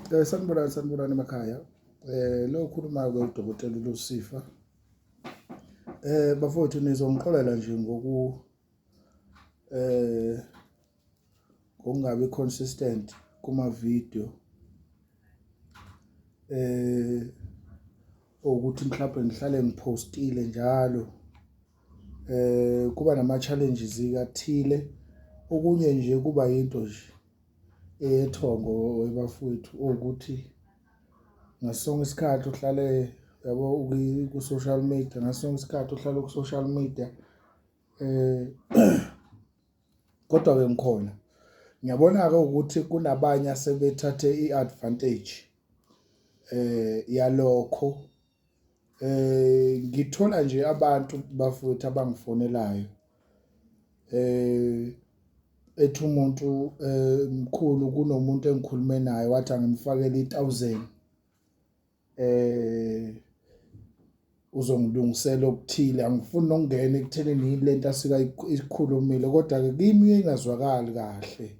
Sanibonani, sanibonani emakhaya. Lo okhulumayo ke uDokotela uLucifer. Bafowethu, nizongixolela nje ngokungabi consistent kuma video. Ukuthi mhlawumbe ngihlale ngipostile njalo. Kuba nama challenges kathile. Okunye nje kuba yinto nje eyethongo, ebafowethu, ukuthi ngasonke isikhathi uhlale, yabo, ku-social media, ngasonke isikhathi uhlale ku-social media. Kodwa ke ngikhona, ngiyabona ke ukuthi kunabanye asebethathe i-advantage yalokho. Ngithola nje abantu, bafowethu, abangifonelayo, ethi umuntu, "Mkhulu, kunomuntu engikhulume naye, wathi angimfakele i-1000, uzongilungisela okuthile." Angifuni nokungena ekuthenini yini lento asuka ikhulumile, kodwa ke kimi ingazwakali kahle,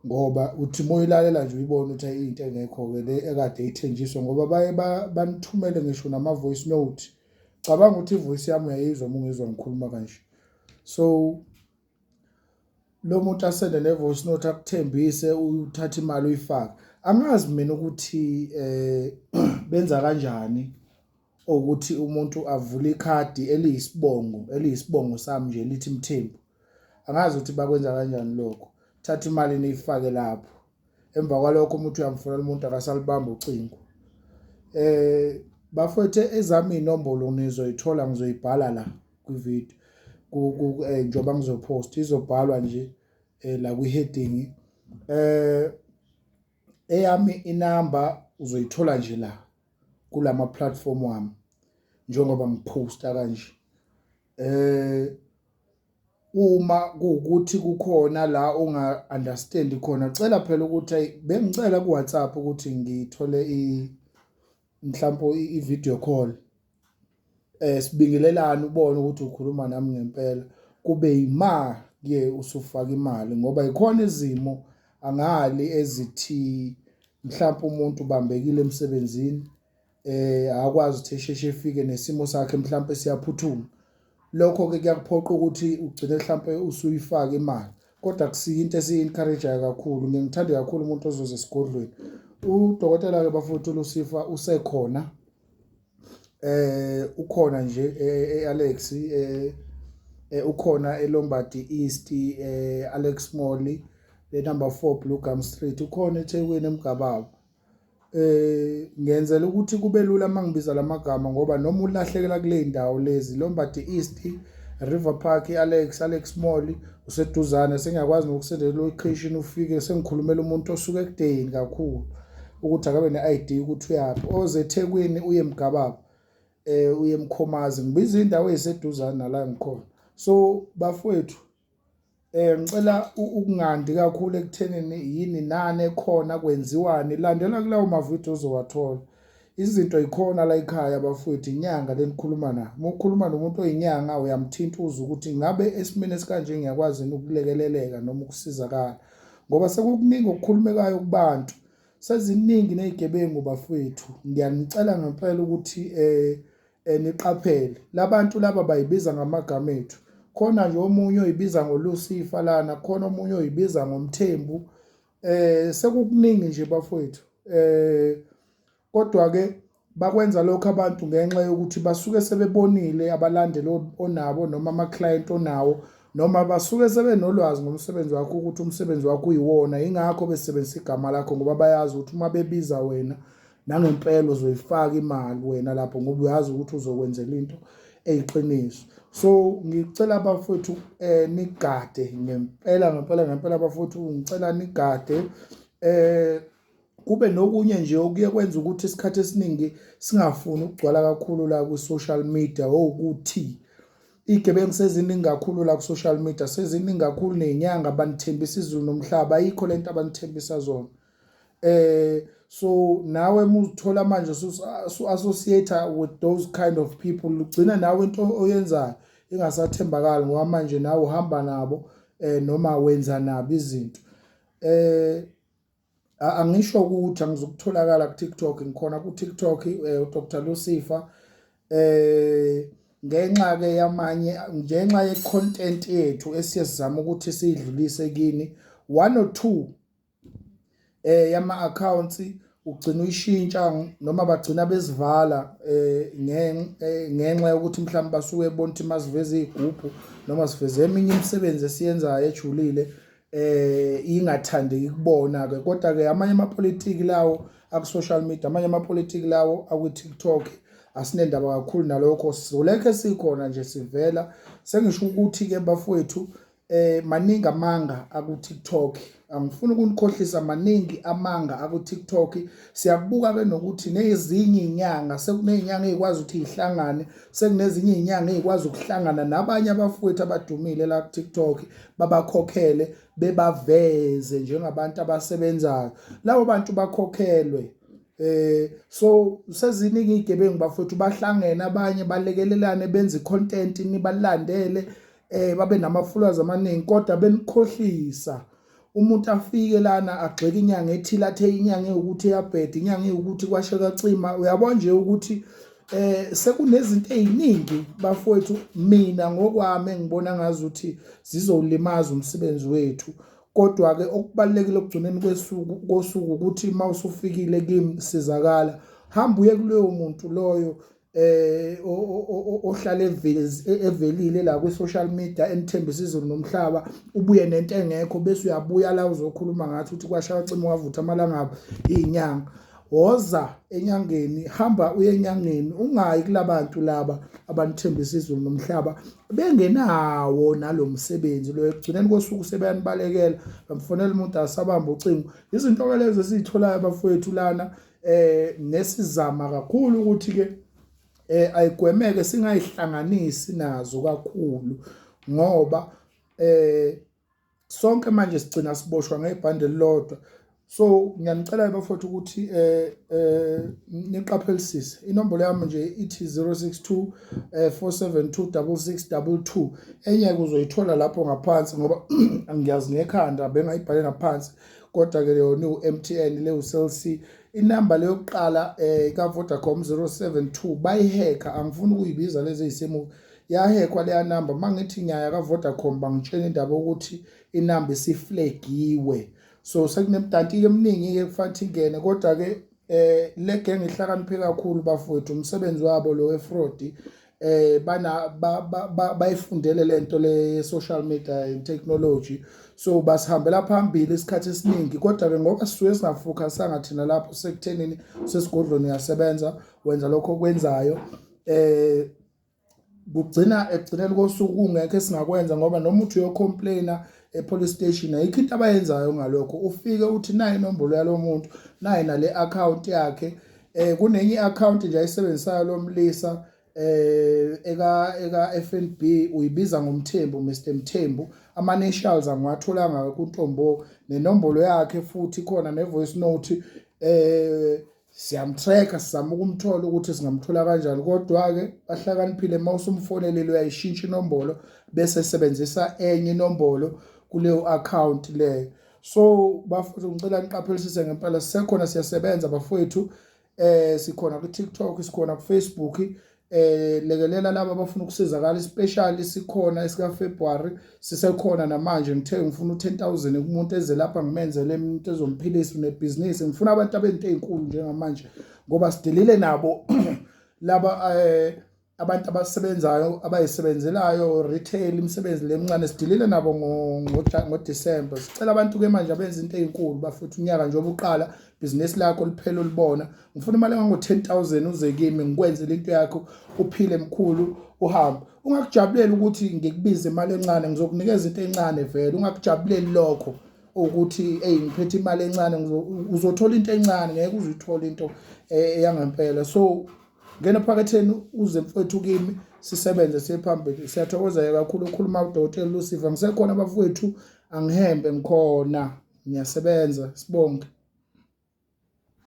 ngoba uthi moyilalela nje uyibona ukuthi into engekho ke le ekade ithenjiswa, ngoba baye banithumele ngisho nama voice note. Cabanga ukuthi ivoice yami uyayizwa uma ungizwa ngikhuluma kanje. So lo muntu asende ne voice note, akuthembise, uthatha imali uyifake. Angazi mina ukuthi benza kanjani ukuthi umuntu avule ikhadi eliyisibongo, eliyisibongo sami nje, lithi Mthembu. Angazi ukuthi bakwenza kanjani lokho. Thatha imali niyifake lapho, emva kwalokho umuntu uyamfonela, umuntu akasalibamba ucingo. Bafowethu, ezami inombolo nizoyithola, ngizoyibhala la kwi-video njengoba ngizopost, izobhalwa nje la kwi-heading. Eyami inamba uzoyithola nje la kulama platform wami njengoba ngiphosta kanje. Uma kuwukuthi kukhona la onga understand khona, cela phela ukuthi, hey, bengicela ku WhatsApp ukuthi ngithole i mhlawumbe i video call, sibingelelane, ubone ukuthi ukhuluma nami ngempela, kube yima ke usufaka imali, ngoba ikhona izimo angali ezithi mhlawumbe umuntu ubambekile emsebenzini, akwazi ukuthi esheshe efike, nesimo sakhe mhlawumbe siyaphuthuma. Lokho ke kuyakuphoqa ukuthi ugcine mhlawumbe usuyifaka imali, kodwa kusiyo into esiyi-encourage kakhulu. Ngiye ngithande kakhulu umuntu ozoza esigodlweni. Udokotela ke, bafowethu, Lucifer usekhona, ukhona nje eAlex, ukhona eLombard East, Alex Mall, le number 4 Blue Gum Street, ukhona eThekwini eMgababa. Ngenzela ukuthi kube lula mangibiza lamagama, ngoba noma ulahlekela kule ndawo lezi, Lombard East, River Park, Alex, Alex Mall, useduzane. Sengiyakwazi nokusendela location ufike. Sengikhulumela umuntu osuke ekudeni kakhulu ukuthi akabe ne-ID ukuthi uyaphi. Oze eThekwini uye eMgababa, uye eMkhomazi, ngibiza indawo eziseduzane nala ngikhona. So bafowethu, ngicela ukungandi kakhulu ekuthenini yini nani ekhona, kwenziwani. Landela kulawo mavidiyo, ozowathola. Izinto yikhona la ekhaya, bafowethu. Inyanga lenikhuluma nayo, uma ukhuluma nomuntu oyinyanga, uyamthinta uzwe ukuthi ngabe esimeni esikanje ngiyakwazi yini ukulekeleleka noma ukusizakala, ngoba sekukuningi okukhulumekayo kubantu, seziningi nezigebengu. Bafowethu, ngiyanicela ngempela ukuthi niqaphele labantu laba bayibiza ngamagama ethu. Khona nje omunye oyibiza ngoLucifer lana, khona omunye oyibiza ngoMthembu. Sekukuningi nje, bafowethu. Kodwa ke bakwenza lokho abantu ngenxa yokuthi basuke sebebonile abalandeli onabo noma ama-client onawo, noma basuke sebenolwazi ngomsebenzi wakho, ukuthi umsebenzi wakho uyiwona. Ingakho besebenzisa igama lakho, ngoba bayazi ukuthi uma bebiza wena nangempela uzoyifaka imali wena lapho, ngoba uyazi ukuthi uzokwenzela into eyiqiniso. So ngicela, bafowethu, nigade ngempela, ngempela, ngempela. Bafowethu, ngicela nigade. Kube nokunye nje okuye kwenza ukuthi isikhathi esiningi singafuni ukugcwala kakhulu la ku-social media, owukuthi iy'gebengu seziningi kakhulu la ku-social media, seziningi kakhulu ney'nyanga. Banithembisa izulu nomhlaba, ayikho lento abanithembisa zona. So nawe muzithola manje su associate with those kind of people, ugcina nawe into oyenzayo ingasathembakali, ngoba manje nawe uhamba nabo, noma wenza nabo izinto. Angisho ukuthi angizukutholakala ku-TikTok, ngikhona ku-TikTok uDr Lucifer. Ngenxa ke yamanye, ngenxa ye-content yethu esiye sizama ukuthi siyidlulise kini, one or two yama accounts ugcina uyishintsha noma bagcina bezivala ngenxa yokuthi mhlawumbe basuke bebona ukuthi masiveze izigubhu noma siveze eminye imisebenzi esiyenzayo ejulile ingathandeki kubona ke. Kodwa ke amanye amapolitiki lawo aku social media, amanye amapolitiki lawo aku TikTok, asinendaba kakhulu nalokho, sizolekhe sikhona nje sivela. Sengisho ukuthi ke bafowethu, maningi amanga aku TikTok, angifuni ukunikhohlisa, maningi amanga aku TikTok. Siyakubuka ke nokuthi nezinye inyanga, sekunezinyanga ezikwazi ukuthi ihlangane, sekunezinye izinyanga ezikwazi ukuhlangana nabanye abafowethu abadumile la ku TikTok, babakhokhele, bebaveze njengabantu abasebenzayo, labo bantu bakhokhelwe. So seziningi izigebengu bafowethu, bahlangene abanye balekelelane, benze content, nibalandele, babe nama followers amaningi, kodwa benikhohlisa. Umuntu afike lana agxeke inyanga ethile, athe inyanga ewukuthi iyabheda, inyanga ewukuthi kwasheka cima. Uyabona nje ukuthi sekunezinto eziningi bafowethu, mina ngokwami engibona ngazuthi zizowulimaza umsebenzi wethu. Kodwa ke okubalulekile ekugcineni kwesuku kosuku ukuthi uma usufikile kimi sizakala, hamba uye kuloyo muntu loyo ohlala evelile la kwi social media, enithembisa izulu nomhlaba, ubuye nento engekho, bese uyabuya la uzokhuluma ngathi uthi kwashaya cima wavutha amalangabi izinyanga. Woza enyangeni, hamba uye enyangeni, ungayi kulabantu laba abanithembisa izulu nomhlaba bengenawo nalomsebenzi lo. Ekugcineni kosuku sebeyanibalekela, bamfonela umuntu asabamba ucingo. Izinto ke lezo esizitholayo bafowethu lana, nesizama kakhulu ukuthi ke ayigwemeke, singayihlanganisi nazo kakhulu, ngoba sonke manje sigcina siboshwa ngebhande elilodwa. So ngiyanicela bafowethu ukuthi niqaphelisise. Inombolo yami nje ithi 062 472 6622. Enye uzoyithola lapho ngaphansi ngoba angiyazi ngekhanda, bengayibhale ngaphansi, kodwa ke yona u-MTN le, u-Cell C. Inamba leyokuqala ka Vodacom 072 bayihacka, angifuni ukuyibiza lezi ezisemuva, yahackwa leya namba. Mangithi ngiyaya ka Vodacom bangitshela indaba ukuthi inamba isiflagiwe, so sekunemdanti eminingi ke kufanele ingene. Kodwa ke le gang ihlakaniphe kakhulu bafowethu, umsebenzi wabo lo we-fraud, bana bayifundele lento le social media and technology, so basihambela phambili isikhathi esiningi. Kodwa ke ngoba sisuke singafocusanga thina lapho sekuthenini sesigodlweni, uyasebenza, wenza lokho okwenzayo, kugcina ekugcineni kosuku kungekho esingakwenza, ngoba noma uthi uyocomplaina e-police station ayikho into abayenzayo ngalokho. Ufike uthi nayi inombolo yalo muntu, nayi nale account yakhe. Kunenye i-account nje ayisebenzisayo lo mlisa eka FNB, uyibiza ngoMthembu, Mr Mthembu, ama initials angiwatholanga kuNtombo, nenombolo yakhe futhi khona ne voice note. Siyamtracker, sizama ukumthola ukuthi singamthola kanjani, kodwa ke bahlakaniphile, mawusumfonelile uyayishintsha inombolo bese sebenzisa enye inombolo kuleyo account leyo. So bafowethu, ngicela niqaphelisise ngempela, sisekhona, siyasebenza bafowethu. Sikhona ku TikTok, sikhona ku Facebook. Lekelela laba abafuna ukusizakala, especially sikhona esika February, sisekhona namanje. Ngithe ngifuna u10000 kumuntu eze lapha, ngimenzele umuntu ezomphilisa unebhizinisi. Ngifuna abantu abento ezinkulu njengamanje ngoba sidelile nabo laba abantu abasebenzayo, abayisebenzelayo retail, imisebenzi lemncane, sidilile nabo ngoDecember. Sicela abantu ke manje abenza into ezinkulu bafuthu, unyaka njengoba uqala, business lakho liphela ulibona. Ngifuna imali engango 10000, uze kimi ngikwenzele into yakho, uphile mkhulu, uhambe. Ungakujabulela ukuthi ngikubize imali encane, ngizokunikeza into encane vele. Ungakujabuleli lokho ukuthi hey, ngiphethe imali encane, uzothola into encane, ngeke uzuyithola into eyangempela. So ngena phaketheni, uze mfowethu kimi, sisebenze siye phambili. Siyathokoza kakhulu. Ukhuluma uDokotela Lucifer, ngisekhona bafowethu, angihembe, ngikhona, ngiyasebenza. Sibonge.